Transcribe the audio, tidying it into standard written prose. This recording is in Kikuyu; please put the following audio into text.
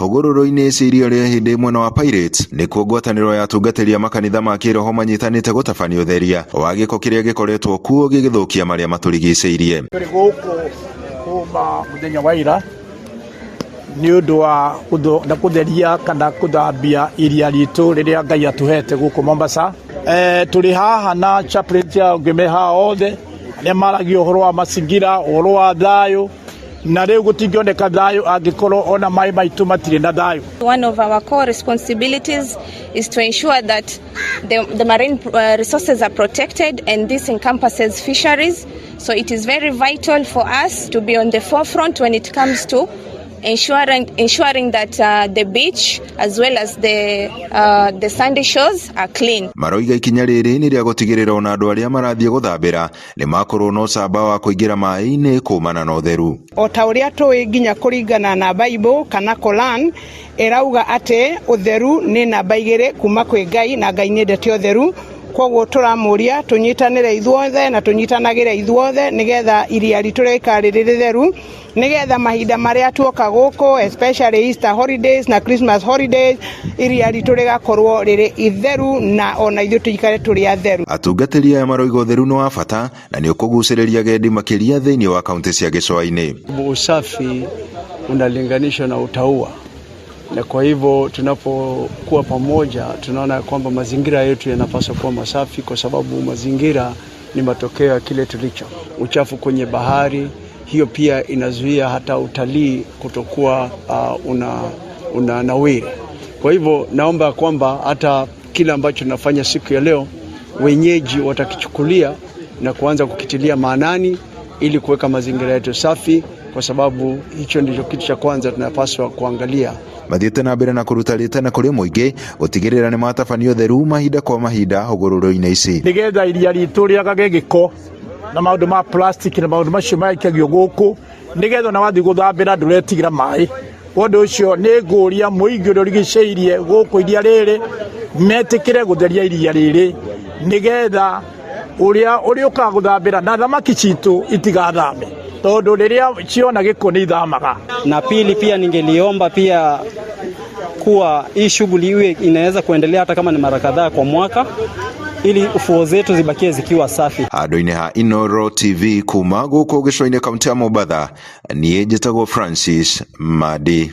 Hũgũrũrũ-inĩ cia iria rĩa Ĩhĩndĩ mwena wa Pirates nĩkuo ngwatanĩro ya atungatĩri a makanitha ma kĩroho manyitanĩte gũtabania ũtheria wa gĩko kĩrĩa gĩkoretwo kuo gĩgĩthũkia marĩa matũrigicĩirie. Tũrĩ gũkũ kuma mũthenya wa ira nĩ ũndũ wa kũtheria kana kũthambia iria ritũ rĩrĩa Ngai atũhete gũkũ Mombasa. Tũrĩ haha na chaplains angĩ me haha othe arĩa maragia ũhoro wa mazingira, ũhoro wa thayũ, na rĩu gũtingĩoneka thayũ angĩkorwo ona maĩ maitũ matirĩ na thayũ. One of our core responsibilities is to ensure that the marine resources are protected, and this encompasses fisheries. So it is very vital for us to be on the forefront when it comes to ensuring that the beach as well as the sandy shores are clean. Maroiga ikinya rĩrĩ nĩ rĩa gũtigĩrĩra ona andũ arĩa marathiĩ gũthambĩra nĩ makorwo na ũcamba wa kũingĩra maĩ-inĩ kumana na ũtheru. O ta ũrĩa tũĩ nginya kũringana na Bible kana Quran ĩrauga atĩ ũtheru nĩ namba 2 kuma kwĩ Ngai, na Ngai nĩendete ũtheru. Koguo tũramũria tũnyitanĩre ithuothe na tũnyitanagĩre ithuothe nĩgetha iria ritũ rĩikare rĩrĩ rĩtheru, nĩgetha mahinda marĩa tuoka gũkũ, especially Easter holidays na Christmas holidays, iria ritũ rĩgakorwo rĩrĩ itheru na ona ithuĩ tũikare tũrĩ atheru. Atungatĩri aya maroiga ũtheru nĩ wa bata na nĩ ũkũgucĩrĩria agendi makĩria thĩinĩ wa kaunti cia gĩcũa-inĩ. Usafi unalinganishwa na utaua, na kwa hivyo tunapokuwa pamoja tunaona kwamba mazingira yetu yanapaswa kuwa masafi, kwa sababu mazingira ni matokeo ya kile tulicho. Uchafu kwenye bahari hiyo pia inazuia hata utalii kutokuwa una nawiri. Kwa hivyo naomba kwamba hata kile ambacho tunafanya siku ya leo wenyeji watakichukulia na kuanza kukitilia maanani ili kuweka mazingira yetu safi, kwa sababu hicho ndicho kitu cha kwanza tunapaswa kuangalia. Mathiĩte na mbere na kũruta rĩtana kũrĩ mũingĩ gũtigĩrĩra nĩ matabania ũtheru mahinda kwa mahinda hũgũrũrũ-inĩ ici. Nĩgetha iria ritũ rĩagage gĩko na maũndũ ma plastic na maũndũ macio maikagio gũkũ, nĩgetha ona wathiĩ gũthambĩra ndũretigĩra maĩ. Ũndũ ũcio nĩ ngũria mũingĩ ũrĩa ũrigicĩirie gũkũ iria rĩrĩ metĩkĩre gũtheria iria rĩrĩ, nĩgetha ũrĩa ũrĩũkaga gũthambĩra na thamaki citũ itigathame, tondũ rĩrĩa ciona gĩko nĩ ithamaga. Na pili pia ningeliomba pia kuwa hii shughuli iwe inaweza kuendelea hata kama ni mara kadhaa kwa mwaka, ili ufuo zetu zibakie zikiwa safi. Handũ-inĩ ha Inooro TV kuma gũkũ gĩcũa-inĩ kaunti ya Mombatha, niĩ njĩtagwo Francis Madi.